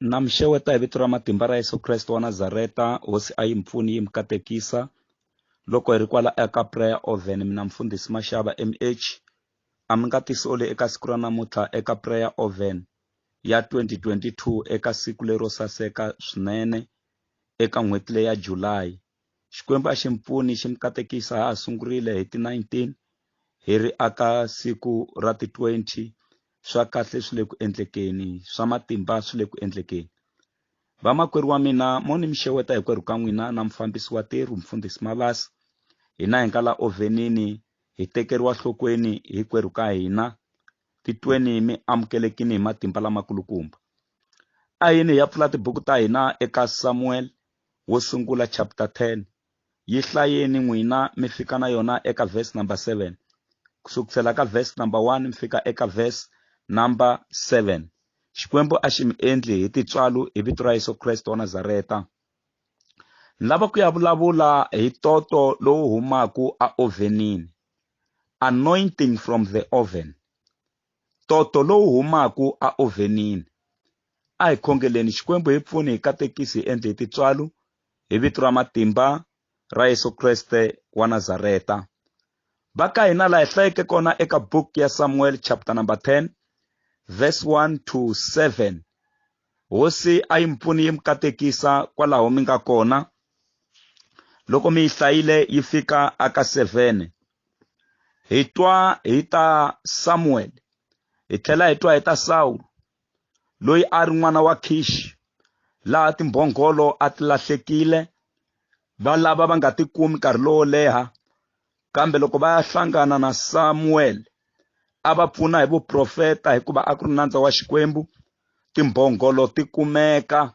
Na mi xeweta hi vito ra matimba ra Yesu Kreste wa Nazareta, Hosi a yi mi pfuni yi mi katekisa. Loko hi ri kwala eka Prayer Oven mina mfundhisi Mashava MH a mi nga tisoli eka siku ra namuntlha eka Prayer Oven ya 2022 eka siku lero saseka swinene eka n'hweti leyi ya July. Xikwembu a xi mi pfuni xi mi katekisa ha ha sungurile hi ti 19 hi ri aka siku ra ti 20 swa kahle swi le ku endlekeni swa matimba swi le ku endlekeni vamakwerhu wa mina mo ni mi xeweta hinkwerhu ka n'wina na mufambisi wa tirhu mfundhisi Mavasa hina hi nga la ovhenini hi tekeriwa nhlokweni hinkwerhu ka hina titweni mi amukelekini hi matimba lamakulukumba a yini hi ya pfula tibuku ta hina eka Samuel wo sungula chapter 10 yi hlayeni n'wina mi fika na yona eka verse number 7 ku sukusela ka verse number 1 mi fika eka verse number 7 Xikwembu a xi mi endli hi tintswalo hi vito ra Yesu Kreste wa Nazareta ni lava ku ya vulavula hi toto lowu humaku a ovenini anointing from the oven toto lowu humaku a ovenini a hi khongeleni Xikwembu hi pfuni hi katekisi hi endli hi tintswalo hi vito ra matimba ra Yesu Kreste wa Nazareta va ka hina laha hi hlayeke kona eka book ya Samuel chapter number 10 verse 1 to 7 hosi a yi mi pfuni yi mi katekisa kwalaho mi nga kona loko mi yi hlayile yi fika aka 7 hi twa hi ta Samuel hi tlhela hi twa hi ta Sawulo loyi a ri n'wana wa Kish laha timbhongolo a ti lahlekile va lava va nga ti kumi nkarhi lowo leha kambe loko va ya hlangana na Samuel a va pfuna hi vuprofeta hikuva a ku ri nandza wa Xikwembu timbhongolo ti kumeka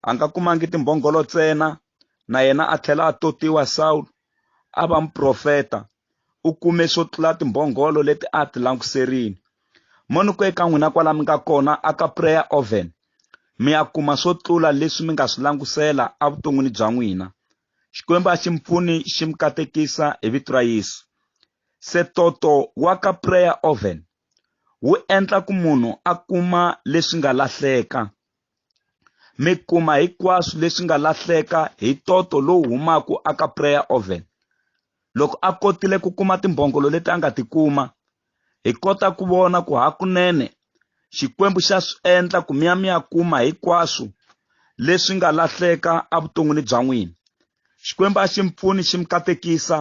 a nga kumangi timbhongolo ntsena na yena a tlhela a totiwa Sawulo a va muprofeta u kume swo tlula timbhongolo leti a ti languserile mo ni ku eka n'wina kwala mi nga kona aka prayer oven mi ya kuma swo tlula leswi mi nga swi langusela evuton'wini bya n'wina Xikwembu a xi mi pfuni xi mi katekisa hi vito ra Yesu se toto wa ka prayer oven wu endla ku munhu a kuma leswi nga lahleka mi kuma hinkwaswo leswi nga lahleka hi toto lowu humaka aka prayer oven loko a kotile ku kuma timbhongolo leti a nga ti kuma hi kota ku vona ku hakunene Xikwembu xa swi endla ku mi ya mi ya kuma hinkwaswo leswi nga lahleka evuton'wini bya n'wina Xikwembu a xi mi pfuni xi mi katekisa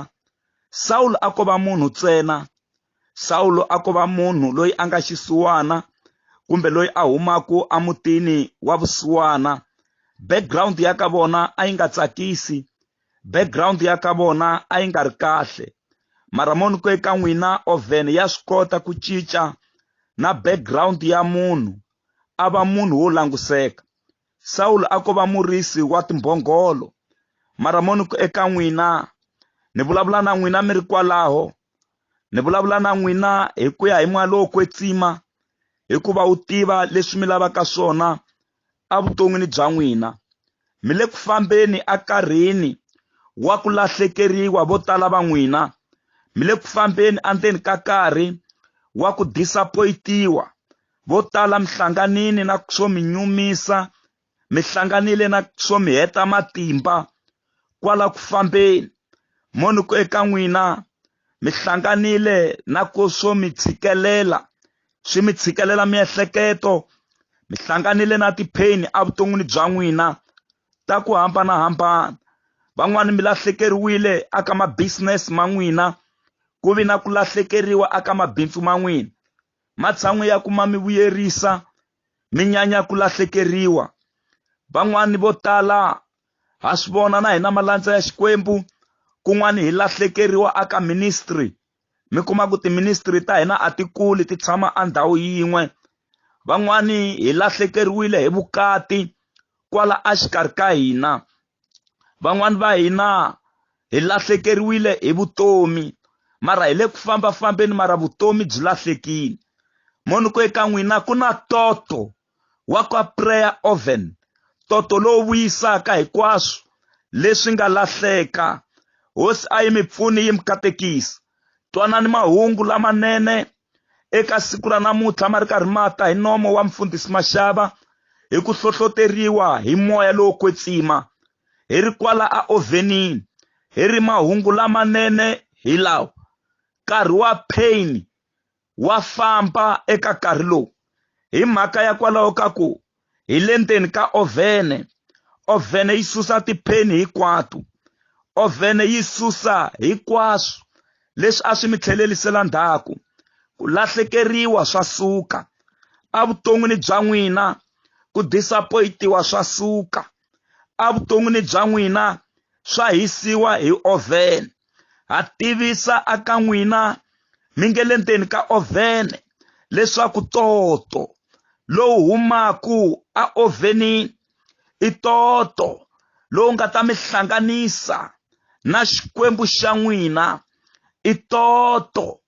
Sawulo a ko va munhu ntsena Sawulo a ko va munhu loyi a nga xisiwana kumbe loyi a humaka emutini wa vusiwana background ya ka vona a yi nga tsakisi background ya ka vona a yi nga ri kahle mara mo ni ku eka n'wina oven ya swi kota ku cinca na background ya munhu a va munhu wo languseka Sawulo a ko va murisi wa timbhongolo mara mo ni ku eka n'wina ni vulavula na n'wina mi ri kwalaho ni vulavula na n'wina hi ku ya hi moya lowo kwetsima hikuva wu tiva leswi mi lavaka swona evuton'wini bya n'wina mi le ku fambeni ekarhini wa ku lahlekeriwa vo tala va n'wina mi le ku fambeni endzeni ka nkarhi wa ku disappoint-iwa vo tala mi hlanganile na swo mi nyumisa mi hlanganile na swo mi heta matimba kwala ku fambeni mo ni ku eka n'wina mi hlanganile na ku swo mi tshikelela swi mi tshikelela miehleketo mi hlanganile na ti-pain evuton'wini bya n'wina ta ku hambanahambana van'wani mi lahlekeriwile aka ma-business ma n'wina ku vi na ku lahlekeriwa aka mabindzu ma n'wina matshan'wi ya ku ma mi vuyerisa mi nyanya ku lahlekeriwa van'wani vo tala ha swi vona na hina malandza ya Xikwembu kun'wani hi lahlekeriwa aka ministry mi kuma ku ti-ministry ta hina a ti kuli ti tshama endhawu yin'we van'wani hi lahlekeriwile hi vukati kwala exikarhi ka hina van'wani va hina hi lahlekeriwile hi vutomi mara hi le ku fambafambeni mara vutomi byi lahlekile mo ni ku eka n'wina ku na toto wa ka prayer oven toto lowu vuyisaka hinkwaswo leswi nga lahleka hosi a yi mi pfuni yi mi katekisa twanani mahungu lamanene eka siku ra namuntlha ma ri karhi ma ta hi nomo wa mfundhisi Mashava Hi ku hlohloteriwa hi moya lowo kwetsima, hi ri kwala a ovhenini, hi ri mahungu lamanene hi lawa. Nkarhi wa pain wa famba eka nkarhi lowu hi mhaka ya kwalaho ka ku hi le ndzeni ka ovhene. Ovhene yi susa tipheni hinkwato. Ovhene yi susa hinkwaswo leswi a swi mi tlhelerisela ndzhaku. Ku lahlekeriwa swa suka evuton'wini bya n'wina, ku disappoint-iwa swa suka evuton'wini bya n'wina, swa hisiwa hi ovhene. Ha tivisa aka n'wina mi nge le ndzeni ka ovhene leswaku toto lowu humaka aovhenini i toto lowu nga ta mi hlanganisa na Xikwembu xa n'wina, i toto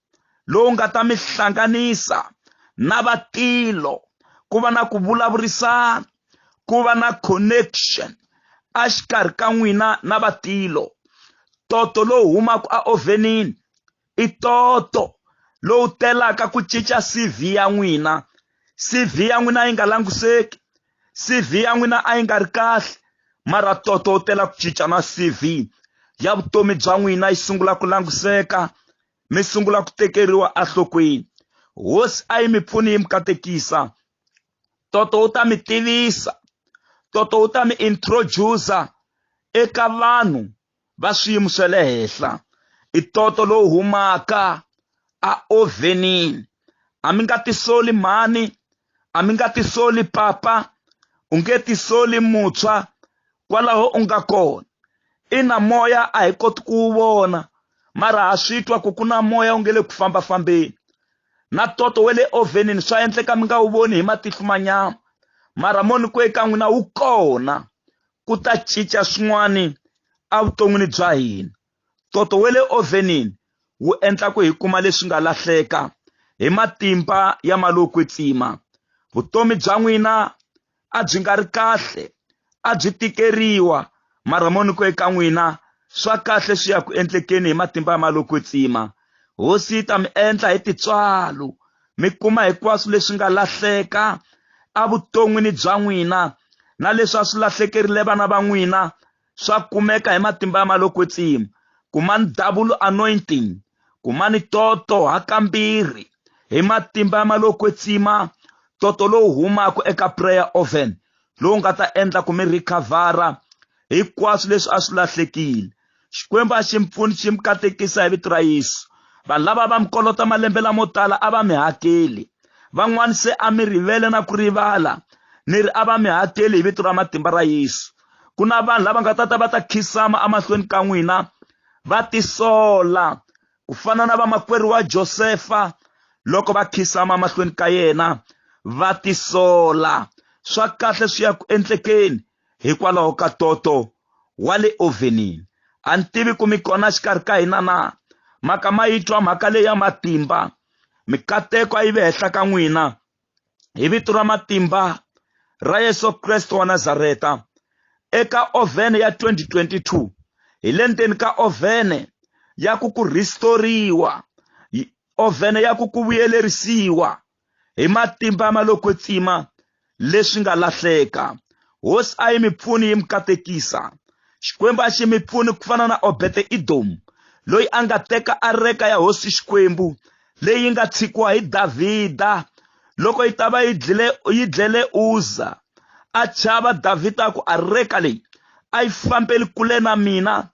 lowu nga ta mi hlanganisa na vatilo, ku va na ku vulavurisana, ku va na connection exikarhi ka n'wina na vatilo. Toto lowu humaka aovhenini i toto lowu telaka ku cinca C_V ya n'wina. C_V ya n'wina yi nga languseki, C_V ya n'wina a yi nga ri kahle mara toto wu tela ku cinca na C_V ya vutomi bya n'wina yi sungula ku languseka mi sungula ku tekeriwa enhlokweni. Hosi a yi mi pfuni yi mi katekisa. Toto wu ta mi tivisa, toto wu ta mi introduce eka vanhu va swiyimo swa le henhla. I toto lowu humaka a ovhenini. A mi nga tisoli mhani, a mi nga tisoli papa, u nge tisoli muntshwa kwalaho u nga kona. Ina moya a hi koti ku wu vona mara ha swi twa ku ku na moya wu nge le ku fambafambeni. Na toto wa le ovhenini swa endleka mi nga wu voni hi matihlo ma nyama mara mo ni ku eka n'wina wu kona. Ku ta cinca swin'wana evuton'wini bya hina. Toto wa le ovhenini wu endla ku hi kuma leswi nga lahleka hi matimba ya mali yo kwetsima. Vutomi bya n'wina a byi nga ri kahle, a byi tikeriwa, mara mo ni ku eka n'wina swa kahle swi ya ku endlekeni hi matimba ya mali yo kwetsima. Hosi yi ta mi endla hi tintswalo mi kuma hinkwaswo leswi nga lahleka evuton'wini bya n'wina na leswi a swi lahlekerile vana va n'wina swa kumeka hi matimba ya mali yo kwetsima. Kumani double anointing, kumani toto hakambirhi hi matimba ya mali yo kwetsima, toto lowu humaka eka prayer oven lowu nga ta endla ku mi recover-a hinkwaswo leswi a swi lahlekile. Xikwembu a xi mi pfuni xi mi katekisa hi vito ra Yesu. Vanhu lava va mi kolota malembe lamo tala a va mi hakeli. Van'wani se a mi rivele na ku rivala ni ri a va mi hakeli hi vito ra matimba ra Yesu. Ku na vanhu lava nga ta ta va ta khisama emahlweni ka n'wina va tisola ku fana na vamakwerhu wa Josefa loko va khisama emahlweni ka yena va tisola. Swa kahle swi ya ku endlekeni hikwalaho ka toto wa le ovhenini. A ni tivi ku mi kona xikarhi ka hina na? Mhaka ma yi twa mhaka leyi ya matimba. Mikateko a yi ve henhla ka n'wina hi vito ra matimba ra Yesu Kreste wa Nazareta. Eka ovhene ya 2022 hi le ndzeni ka ovhene ya ku ku rhistoriwa, ovhene ya ku ku vuyelerisiwa hi matimba ma lo kwetsima leswi nga lahleka. Hosi a yi mi pfuni yi mi katekisa. Xikwembu a xi mi pfuni ku fana na Obede-Edomu loyi a nga teka areka ya hosi Xikwembu leyi nga tshikiwa hi Davhida loko yi ta va yi dlile yi dlele Uza. A chava Davhida ku areka leyi a yi fambeli kule na mina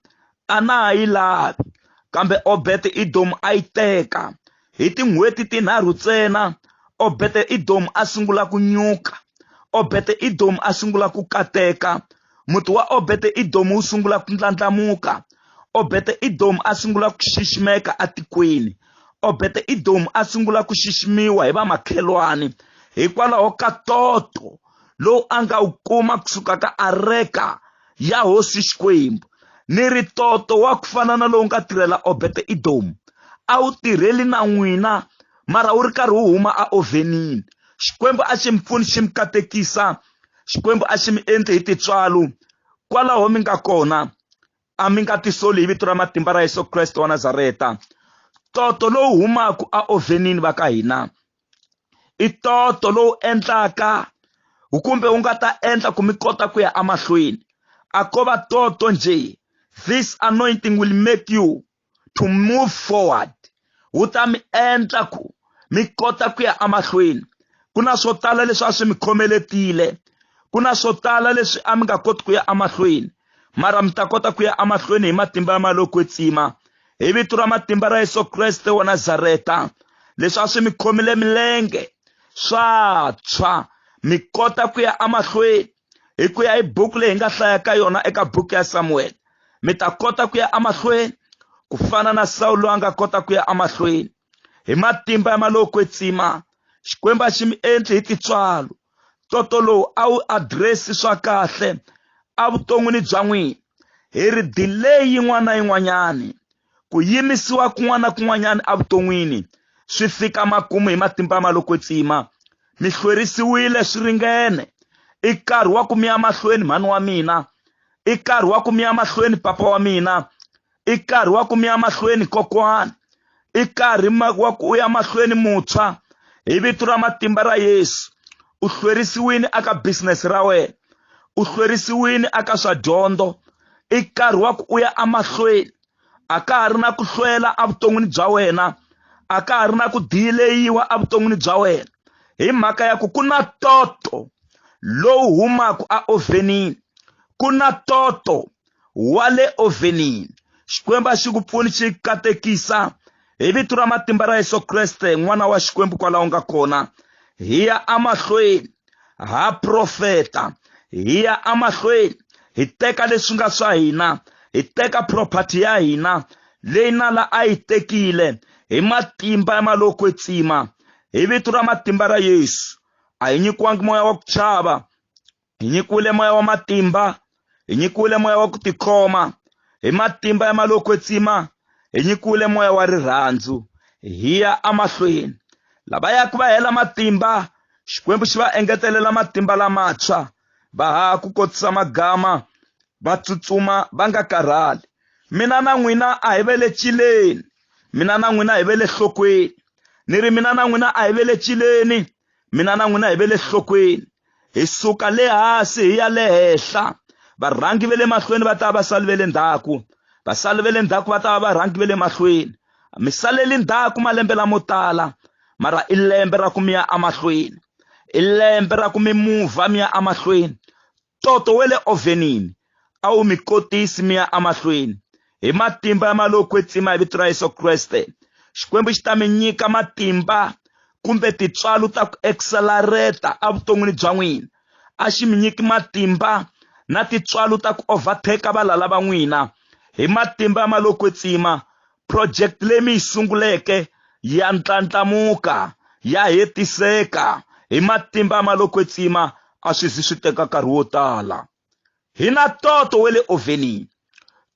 a na ha yi lavi. Kambe Obede-Edomu a yi teka. Hi tin'hweti tinharhu ntsena, Obede-Edomu a sungula ku nyuka. Obede-Edomu a sungula ku kateka. Muti wa Obede-Edomu wu sungula ku ndlandlamuka. Obede-Edomu a sungula ku xiximeka etikweni. Obede-Edomu a sungula ku xiximiwa hi vamakhelwani hikwalaho ka toto lowu a nga wu kuma kusuka ka areka ya hosi Xikwembu. Ni ri toto wa ku fana na lowu nga tirhela Obede-Edomu a wu tirheli na n'wina mara wu ri karhi wu huma aovhenini. Xikwembu a xi mi pfuni xi mi katekisa, Xikwembu a xi mi endli hi tintswalo kwalaho mi nga kona. A mi nga tisoli hi vito ra matimba ra Yesu Kreste wa Nazareta. Toto lowu humaka aovhenini va ka hina i toto lowu endlaka Kumbe wu nga ta endla ku mi kota ku ya emahlweni. A ko va toto njhe. This anointing will make you to move forward. Wu ta mi endla ku mi kota ku ya emahlweni. Ku na swo tala leswi a swi mi khomeletile. Ku na swo tala leswi a mi nga koti ku ya emahlweni. Mara mi ta kota ku ya emahlweni hi matimba ya mali yo kwetsima. Hi vito ra matimba ra Yesu Kreste wa Nazareta. Leswi a swi mi khomile milenge swa tshwa mi kota ku ya emahlweni hi ku ya hi buku leyi hi nga hlaya ka yona eka buku ya Samuel. Mi ta kota ku ya emahlweni ku fana na Sawulo a nga kota ku ya emahlweni hi matimba ya mali yo kwetsima. Xikwembu a xi mi endli hi tintswalo. Toto lowu a wu address swa kahle evuton'wini bya n'wina. Hi ri delay yin'wana na yin'wanyani, ku yimisiwa kun'wana na kun'wanyana evuton'wini swi fika makumu hi matimba ma loko kwetsima. Mi hlwerisiwile swi ringene. I nkarhi wa ku mi ya mahlweni mhani wa mina. I nkarhi wa ku mi ya mahlweni papa wa mina. I nkarhi wa ku mi ya mahlweni kokwana. I nkarhi wa ku u ya mahlweni muntshwa. Hi vito ra matimba ra Yesu. U hlwerisiwile aka business ra wena. U hlwerisiwile aka swa dyondzo. I nkarhi wa ku u ya emahlweni. A ka ha ri na ku hlwela evuton'wini bya wena. A ka ha ri na ku dileyiwa evuton'wini bya wena. Hi mhaka ya ku ku na toto lowu humaka aovhenini. Ku na toto wa le ovhenini. Xikwembu a xi ku pfuni xi katekisa hi vito ra matimba ra Yesu Kreste, n'wana wa Xikwembu kwalaho nga kona. Hi ya emahlweni ha profeta, hi ya emahlweni hi teka leswi nga swa hina, hi teka property ya hina leyi nala a yi tekile hi matimba ya mali yo kwetsima. Hi vito ra matimba ra Yesu, a hi nyikiwangi moya wa ku chava, hi nyikiwile moya wa matimba, hi nyikiwile moya wa ku tikhoma. Hi matimba ya mali yo kwetsima, hi nyikiwile moya wa rirhandzu. Hi ya emahlweni. Lava yaka va hela matimba, Xikwembu xi va engetelela matimba lamantshwa, va haha ku kotisa magama, va tsutsuma va nga karhali. Mina na n'wina a hi ve le cileni, mina na n'wina hi ve le nhlokweni. Ni ri mina na n'wina a hi ve le cileni, mina na n'wina hi ve le nhlokweni. Hi suka le hansi hi ya le henhla. Varhangi va le mahlweni va ta va sali va le ndzhaku, vasali va le ndzhaku va ta va varhangi va le mahlweni. Mi saleli ndzhaku malembe lamo tala, mara i lembe ra ku mi ya emahlweni. I lembe ra ku mi muvha mi ya emahlweni. Toto wa le ovhenini a wu mi kotisi mi ya emahlweni. Hi matimba ya mali yo kwetsima hi vito ra Yesu Kreste, Xikwembu xi ta mi nyika matimba kumbe tintswalo ta ku accelerate evuton'wini bya n'wina. A xi mi nyiki matimba na tintswalo ta ku overtake valala va n'wina. Hi matimba ya mali yo kwetsima, project leyi mi yi sunguleke ya ndlandlamuka, ya hetiseka. Hi matimba ya mali yo kwetsima, a swi zi swi teka nkarhi wo tala. Hi na toto wa le ovhenini.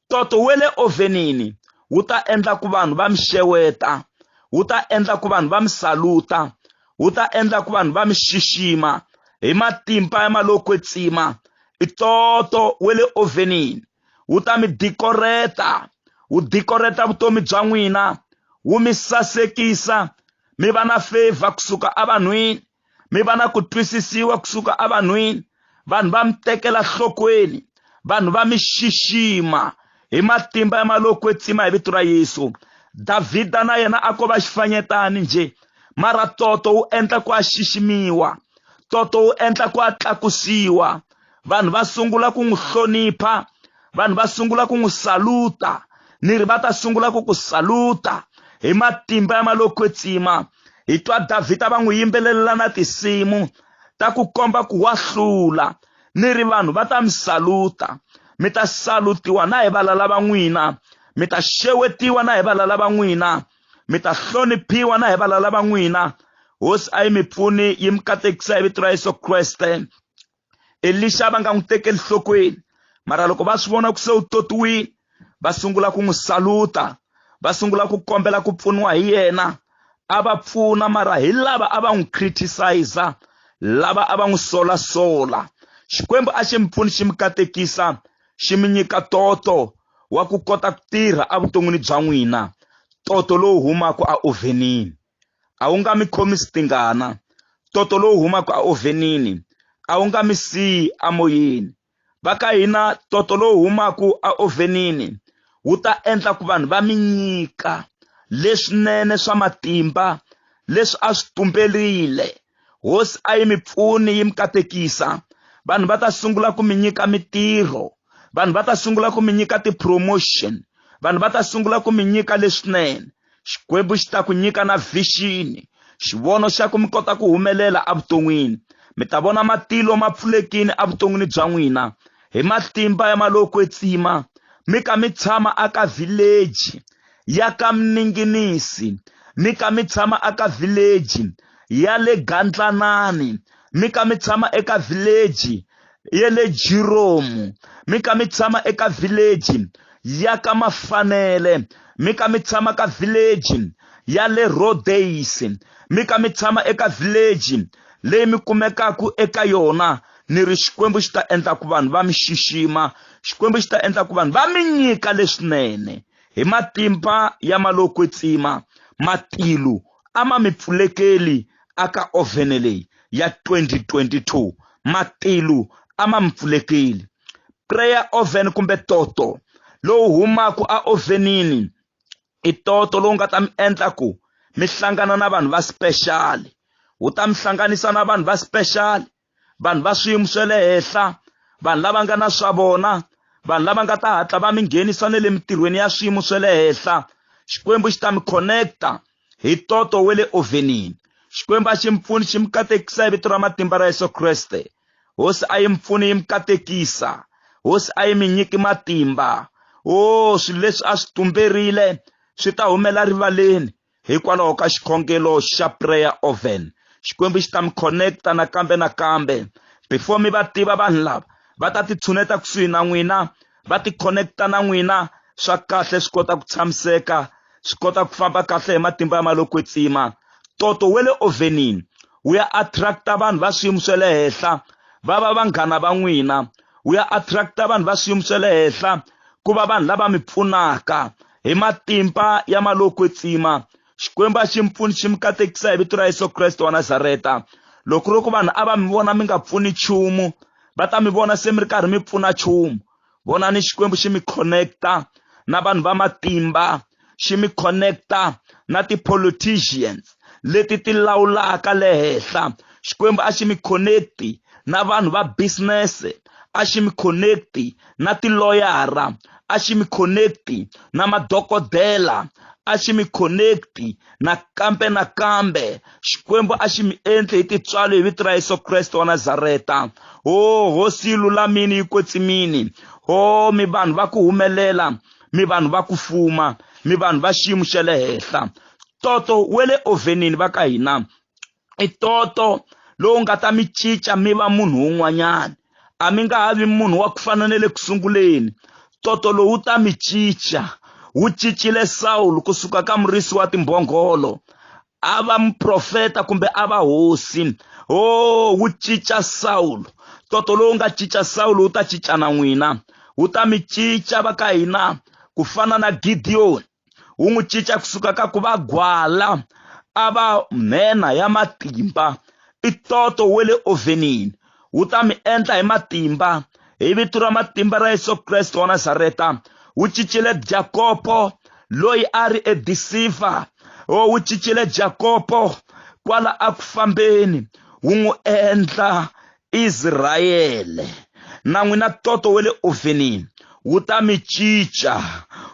Toto wa le ovhenini wu ta endla ku vanhu va mi xeweta, wu ta endla ku vanhu va mi saluta, wu ta endla ku vanhu va mi xixima hi matimba ya mali yo kwetsima. I toto wa le ovhenini wu ta mi decorate, wu decorate vutomi bya n'wina, wu mi sasekisa, mi va na favor kusuka evanhwini, mi va na ku twisisiwa kusuka evanhwini, vanhu va mi tekela nhlokweni, vanhu va mi xixima hi matimba ya mali yo kwetsima hi vito ra Yesu. Davhida na yena a ko va xifanyetani njhe, mara toto wu endla ku a xiximiwa, toto wu endla ku a tlakusiwa, vanhu va sungula ku n'wi hlonipha, vanhu va sungula ku n'wi saluta. Ni ri va ta sungula ku ku saluta hi matimba ya mali yo kwetsima. Hi twa Davhida va n'wi yimbelelela na tinsimu ta ku komba ku wa hlula. Ni ri vanhu va ta mi saluta, mi ta salutiwa na hi valala va n'wina, mi ta xewetiwa na hi valala va n'wina, mi ta hloniphiwa na hi valala va n'wina. Hosi a yi mi pfuni yi mi katekisa hi vito ra Yesu Kreste. Elisha va nga n'wi tekeli nhlokweni, mara loko va swi vona ku se u totiwile, va sungula ku n'wi saluta, va sungula ku kombela ku pfuniwa hi yena. A va pfuna, mara hi lava a va n'wi criticize, lava a va n'wi solasola. Xikwembu a xi mi pfuni xi mi katekisa, xi mi nyika toto wa ku kota ku tirha evuton'wini bya n'wina, toto lowu humaka aovhenini. A wu nga mi khomisi tingana. Toto lowu humaka aovhenini A wu nga mi siyi amoyeni. Va ka hina toto lowu humaka eovhenini wu ta endla ku vanhu va mi nyika leswinene swa matimba leswi a swi tumberile. Hosi a yi mi pfuni yi mi katekisa. Vanhu va ta sungula ku mi nyika mitirho, vanhu va ta sungula ku mi nyika ti-promotion, vanhu va ta sungula ku mi nyika leswinene. Xikwembu xi ta ku nyika na vision, xivono xa ku mi kota ku humelela evuton'wini. Mi ta vona matilo ma pfulekile evuton'wini bya n'wina hi matimba ya malowo kwetsima. Mi ka mi tshama aka village ya ka Mninginisi, mi ka mi tshama aka village ya le Gandlanani, mi ka mi tshama eka village ya le Jiromu, mi ka mi tshama eka village ya ka Mafanele, mi ka mi tshama ka village ya le Rhodes, mi ka mi tshama eka village leyi mi kumekaka eka yona. Ni ri Xikwembu xi ta endla ku vanhu va mi xixima, Xikwembu xi ta endla ku vanhu va mi nyika leswinene hi matimba ya malo kwetsima. Matilo a ma mi pfulekeli aka ovhene leyi ya 2022, matilo a ma mi pfulekeli. Prayer oven kumbe toto lowu humaka aovhenini i toto lowu nga ta mi endla ku mi hlangana na vanhu va special, wu ta mi hlanganisa na vanhu va special, vanhu va swiyimo swa le henhla, vanhu lava nga na swa vona, vanhu lava nga ta hatla va mi nghenisa na le mintirhweni ya swiyimo swa le henhla. Xikwembu xi ta mi connect-a hi toto wa le ovhenini. Xikwembu a xi mi pfuni xi mi katekisa hi vito ra matimba ra Yesu Kreste. Hosi a yi mi pfuni yi mi katekisa. Hosi a yi mi nyiki matimba. O swilo leswi a swi tumberile swi ta humela rivaleni hikwalaho ka xikhongelo xa prayer oven. Xikwembu xi ta mi connect-a nakambe nakambe. Before mi va tiva vanhu lava, va ta ti tshuneta kusuhi na n'wina, va ti connect-a na n'wina, swa kahle swi kota ku tshamiseka, swi kota ku famba kahle hi matimba ya malo kwetsima. Toto wa le ovhenini wu ya attract-a vanhu va swiyimo swa le henhla va va vanghana va n'wina, wu ya attract-a vanhu va swiyimo swa le henhla ku va vanhu lava mi pfunaka hi matimba ya malo kwetsima. Xikwembu a xi mi pfuni xi mi katekisa hi vito ra Yesu Kreste wa Nazareta. Loko ri ku vanhu a va mi vona mi nga pfuni nchumu, va ta mi vona se mi ri karhi mi pfuna nchumu. Vonani Xikwembu xi mi connect-a na vanhu va matimba, xi mi connect-a na ti-politicians leti ti lawulaka le henhla. Xikwembu a xi mi connect-i na vanhu va business, a xi mi connect-i na tiloyara, a xi mi connect-i na madokodela, a xi mi connect-i nakambe nakambe. Xikwembu a xi mi endli hi tintswalo hi vito ra Yesu Kreste wa Nazareta. O Hosi yi lulamile yi kwetsimile. O mi vanhu va ku humelela, mi vanhu va ku fuma, mi vanhu va xiyimo xa le henhla. Toto wa le ovhenini va ka hina i toto lowu nga ta mi cinca mi va munhu un'wanyana. A mi nga ha vi munhu wa ku fana na le ku sunguleni. Toto lowu wu ta mi cinca. Wu cincile Sawulo kusuka ka murisi wa timbhongolo a va muprofeta kumbe a va hosi. O wu cinca Sawulo. Toto lowu nga cinca Sawulo wu ta cinca na n'wina. Wu ta mi cinca va ka hina ku fana na Gidiyoni. Wu n'wi cinca kusuka ka ku va gwala a va nhenha ya matimba. I toto wa le ovhenini. Wu ta mi endla hi matimba hi vito ra matimba ra Yesu Kreste wa Nazareta. Wu cincile Jakobo loyi a ri e deceiver. O wu cincile Jakobo kwala a ku fambeni, wu n'wi endla Israyele. Na n'wina toto wa le ovhenini wu ta mi cinca.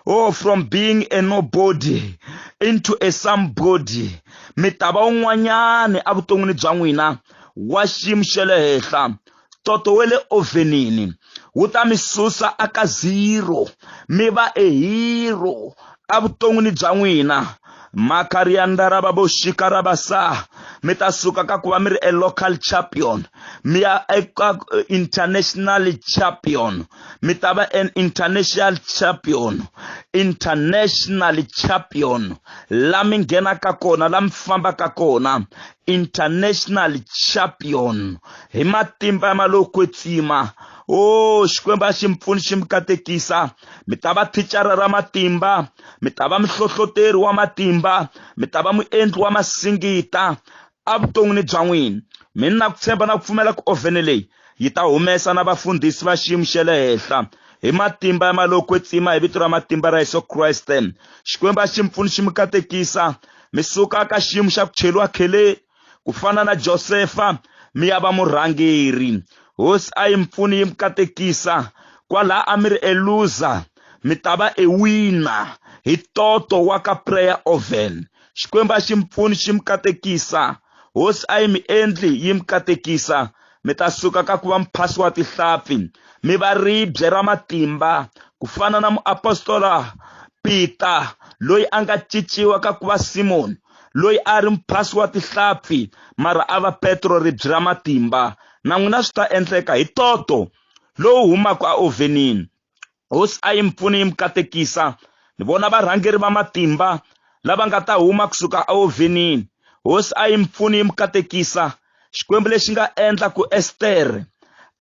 Oh, from being a nobody into a somebody. Mi ta va un'wanyani evuton'wini bya n'wina wa xiyimo xa le henhla. Toto wa le ovhenini wu ta mi susa aka zero mi va a hero evuton'wini bya n'wina. Makariandarababoshikarabasa, mi ta suka ka ku va mi ri a local champion mi ya eka international champion. Mi ta va an international champion, international champion. La mi nghenaka kona, la mi fambaka kona, international champion hi matimba ya malo kwetsima. O Xikwembu a xi mi pfuni xi mi katekisa. Mi ta va thicara ra matimba, mi ta va muhlohloteri wa matimba, mi ta va muendli wa masingita evuton'wini bya n'wina. Mina na ku tshemba na ku pfumela ku ovhene leyi yi ta humesa na vafundhisi va xiyimo xa le henhla hi matimba ya malo kwetsima hi vito ra matimba ra Yesu Kreste. Xikwembu a xi mi pfuni xi mi katekisa mi suka ka xiyimo xa ku cheliwa kheleni ku fana na Josefa mi ya va murhangeri. Hosi a yi mi pfuni yi mi katekisa kwalaha a mi ri eluza mi ta va ewina hi toto wa ka prayer oven. Xikwembu a xi mi pfuni xi mi katekisa. Hosi a yi mi endli yi mi katekisa. Mi ta suka ka ku va muphasi wa tihlampfi mi va ribye ra matimba ku fana na muapostola Peter loyi a nga cinciwa ka ku va Simoni loyi a ri muphasi wa tihlampfi mara a va Petro ribye ra matimba. Na n'wina swi ta endleka hi toto lowu humaka eovhenini. Hosi a yi mi pfuni yi mi katekisa. Ni vona varhangeri va matimba lava nga ta huma kusuka eovhenini. Hosi a yi mi pfuni yi mi katekisa. Xikwembu lexi nga endla ku Estere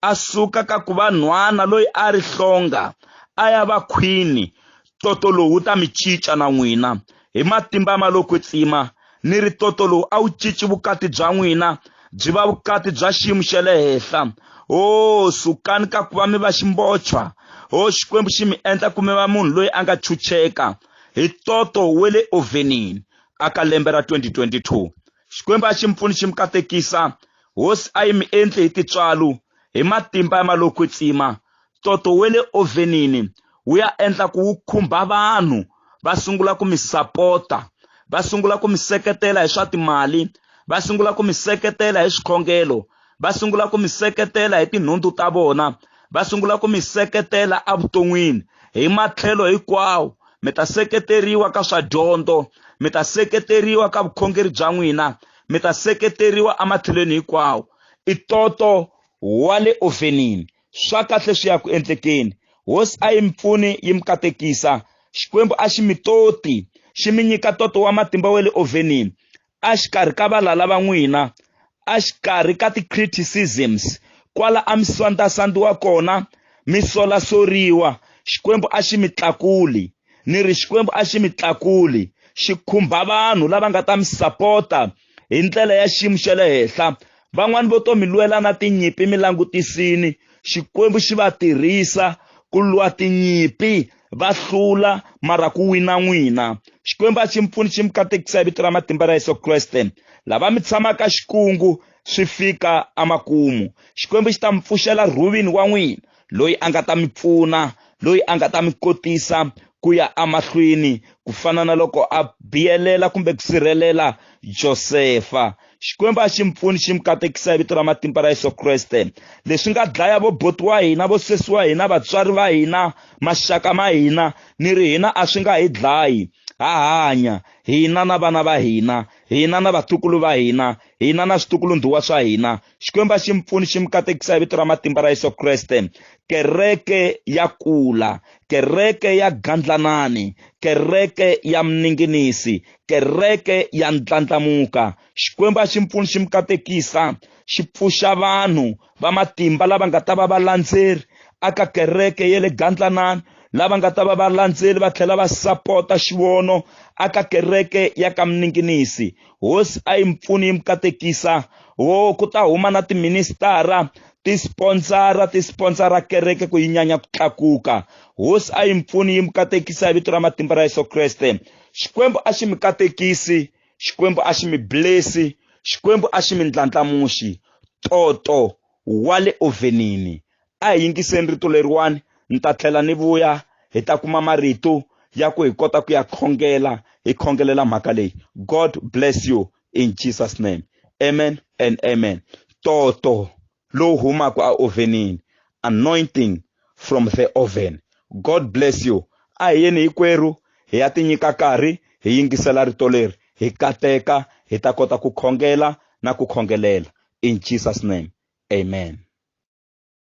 a suka ka ku va nhwana loyi a ri hlonga a ya va khwini, toto lowu wu ta mi cinca na n'wina hi matimba ma lo kwetsima. Ni ri toto lowu a wu cinci vukati bya n'wina byi va vukati bya xiyimo xa le henhla. O sukani ka ku va mi va ximbochwa. O Xikwembu xi mi endla ku mi va munhu loyi a nga chucheka hi toto wa le ovhenini aka lembe ra 2022. Xikwembu a xi mi pfuni xi mi katekisa. Hosi a yi mi endli hi tintswalo hi matimba ya malo kwetsima. Toto wa le ovhenini wu ya endla ku wu khumba vanhu va sungula ku mi sapota, va sungula ku mi seketela hi swa timali, va sungula ku mi seketela hi swikhongelo, va sungula ku mi seketela hi tinhundzu ta vona, va sungula ku mi seketela evuton'wini hi matlhelo hinkwawo. Mi ta seketeriwa ka swa dyondzo, mi ta seketeriwa ka vukhongeri bya n'wina, mi ta seketeriwa ematlhelweni hinkwawo. I toto wa le ovhenini. Swa kahle swi ya ku endlekeni. Hosi a yi mi pfuni yi mi katekisa. Xikwembu a xi mi toti, xi mi nyika toto wa matimba wa le ovhenini exikarhi ka valala va n'wina, exikarhi ka ti-criticisms, kwala a mi sandzasandziwa kona, mi solasoriwa, Xikwembu a xi mi tlakuli. Ni ri Xikwembu a xi mi tlakuli, xi khumba vanhu lava nga ta mi sapota hi ndlela ya xiyimo xa le henhla. Van'wani vo to mi lwela na tinyimpi mi langutisini, Xikwembu xi va tirhisa ku lwa tinyimpi va hlula mara ku wina n'wina. Xikwembu a xi mi pfuni xi mi katekisa hi vito ra matimba ra Yesu Kreste. Lava mi tshamaka xikungu swi fika emakumu. Xikwembu xi ta mi pfuxela rhuvini wa n'wina loyi a nga ta mi pfuna, loyi a nga ta mi kotisa ku ya emahlweni ku fana na loko a biyelela kumbe ku sirhelela Josefa. Xikwembu a xi mi pfuni xi mi katekisa hi vito ra matimba ra Yesu Kreste. Leswi nga dlaya vo boti wa hina, vo sesi wa hina, vatswari va hina, maxaka ma hina, ni ri hina a swi nga hi dlayi. Ha hanya, hina na vana va hina, hina na vatukulu va hina, hina na switukulundhuwa swa hina. Xikwembu a xi mi pfuni xi mi katekisa hi vito ra matimba ra Yesu Kreste. Kereke ya kula, kereke ya gandlanani, kereke ya mninginisi, kereke ya ndlandlamuka. Xikwembu a xi mi pfuni xi mi katekisa, xi pfuxa vanhu va matimba lava nga ta va valandzeri aka kereke ya le Gandlanani, lava nga ta va valandzeri va tlhela va sapota xivono aka kereke ya ka Mninginisi. Hosi a yi mi pfuni yi mi katekisa. Wo ku ta huma na tiministara ti-sponsor-a ti-sponsor-a kereke ku yi nyanya ku tlakuka. Hosi a yi mi pfuni yi mi katekisa hi vito ra matimba ra Yesu Kreste. Xikwembu a xi mi katekisi Xikwembu a xi mi blessi, Xikwembu a xi mi ndlandlamuxi. Toto wa le ovhenini. A hi yingiseni rito leriwani, ni ta tlhela ni vuya hi ta kuma marito ya ku hi kota ku ya khongela, hi khongelela mhaka leyi. God bless you in Jesus name. Amen and amen. Toto lowu humaka eovhenini, anointing from the oven. God bless you. A hi yeni hinkwerhu hi ya tinyika nkarhi hi yingisela rito leri, hi kateka, hi ta kota ku khongela na ku khongelela. In Jesus name, amen.